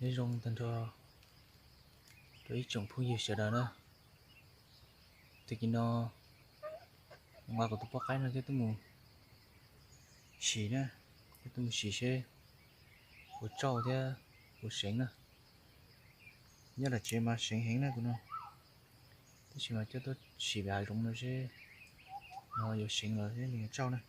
Nyob zoo tag nrho rau ib tsoom phooj ywg sawv daws na. Tag kis no nqa kuv tus poj qaib no coj tuaj mus sim na, coj tuaj mus sim seb puas tsauj thiab puas seev na. Nyob lawm tsev mas seev heev na tus no, tab sis mas coj tuaj sim pem hav zoov no seb no yuav seev los seb nws yuav tsauj na.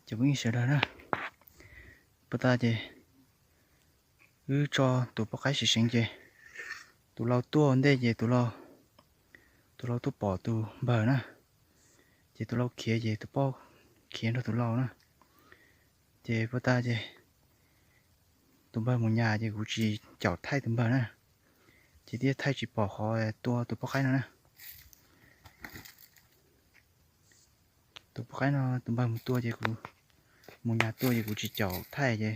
Ces phooj ywg sawv daws na, puag ta ces wb tso tus poj qaib seev seev ces tus lau tuaj ua ntej ces tus lau tuaj pom tus npawg na, ces tus lau khiav ces tus poj khiav nrog tus lau na. Ces puag ta ces tus npawg mus nyas ces kuv tsis caum thaij tus npawg na, ces thiaj thaij tsis pom qhov tua tus poj qaib no na. Tus poj qaib no tus npawg mus tua ces kuv mus nyas tua ces kuv tsis caum thaij ces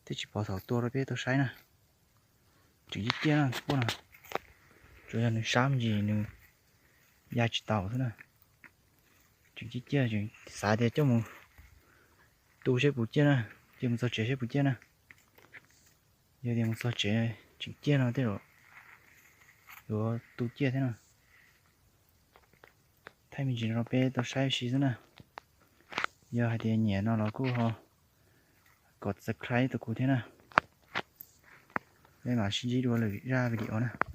thiaj tsis pom thaum tua rau peb tau saib na. Tseem ciaj ciaj na tus poj no, tsuas yog nws sab me ntsis nws ya tsis taus xwb na. Tseem ciaj ciaj, xav tias coj mus tu seb puas ciaj na, cia mus txog tsev seb puas ciaj na. Yog tias mus txog tsev tseem ciaj no tej zaum yuav tu ciaj thiab no. Thaij me ntsis rau peb tau saib ua si xwb na. Yog hais tias nyiam no los kuj ho kom subscribe rau kuv thiab na. Peb mam sib ntsib dua lwm zaj video na.